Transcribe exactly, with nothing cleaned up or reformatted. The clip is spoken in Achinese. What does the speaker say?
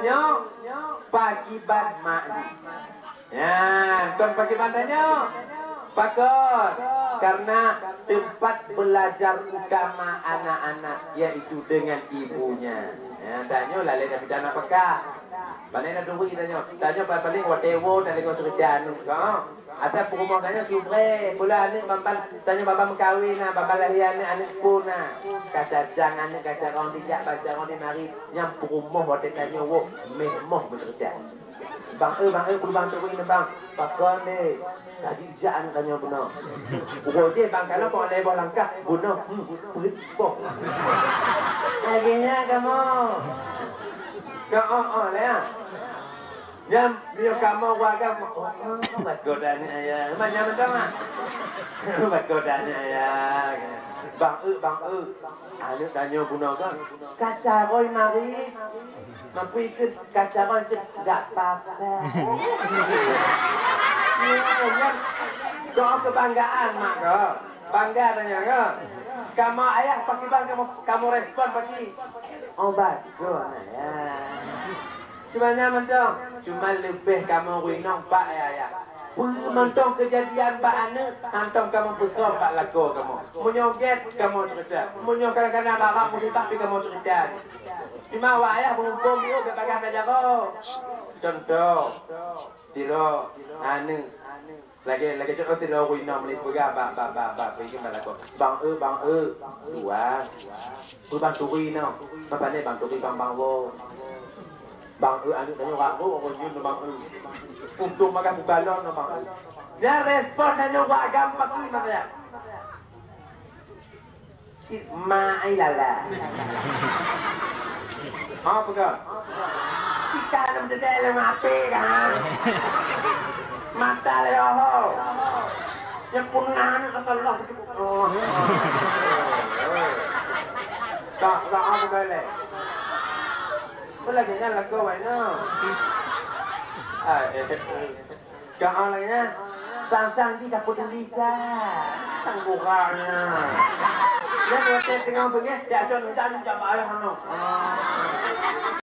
Nyoe pakiban mak. Ya, kon pakiban tanyoe. Pakon? Karena tempat belajar utama anak-anak yaitu dengan ibunya. Ya, tanyoe lalek na bidang nafakah. Paléng na turi tanyoe. Tanyoe paléng watée woe tadeungoe ceurita aneuk. Asai peurumoh tanyoe subrée, pula aneuk babah tanyoe babah meukawen na, babah lahé aneuk, aneuk pun na. Ka cajang aneuk, ka carông dijak, ba carông dimari, nyang peurumoh watée tanyoe woe méh moh meuceurita. Bang, eh, bang, eh, peue bang turi nyoe bang. Pakon lé? Ka jijak aneuk tanyoe bunoe. Uroe jih bang kalon kok lhée boh langkah bunoe. Hmm, peuet boh. Lagée nyan kamoe. Ka oh, oh, lé ah. Nyan, meunyoe kamoe warga, oh, oh, bagoe dan ayah. Macam macam ah. Bagoe dan ayah. Bang, eh, bang, eh. Aneuk tanyoe bunoe kan. Ka carông dimari. Mapui keu ka carông cit dak papa. Nyan, nyan. Kok keubanggaan mak kok. Bangga tanyoe kok. Kamoe ayah pakiban kamoe, kamoe respon paki. Oh, bagoe ayah. Cuma nyan mantong, cuma leubeh kamoe rinong bak ayah-ayah. Peue mantong keujadian bak aneuk, hántom kamoe peusöm bak lakoe kamoe. Meunyoe gét, kamoe ceurita. Meunyoe kadang-kadang bak-bak musibah pih kamoe ceurita. Cuma awak ayah beumuphom biôh bak bagaih ka jaroe. Contoh, sidroe aneuk. Lagée, lagée contoh sidroe ureueng inong meunyoe peugah bak, bak, bak, bak, bak, bak lakoe, "Bang, eu, bang, eu, tuan, peue bang turi nyoe? Bang pané bang turi bang, bang woe. Bang, eu, aneuk tanyoe rak rôh, ureueng nyoe bang, eu. Untông bagah bukalon nyoe bang, eu." Nyan respon tanyoe wak agam pakri mata nyan. Cit mak ai lala. Ha, peugah. Cit ka lom dedek lom ape kan? Mata lé ho. Nyang punah aneuk ka Allah. Oh. Tak, tak, apa boleh. Apa lagi kan lagu baik no? Ah, eh, eh. Ka lagée nyan, sang-sang jih ka peuduli that. Sang gura nyan. Nyan watée teungoh beungéh, jak cok jak jak bak ayah aneuk. Ah.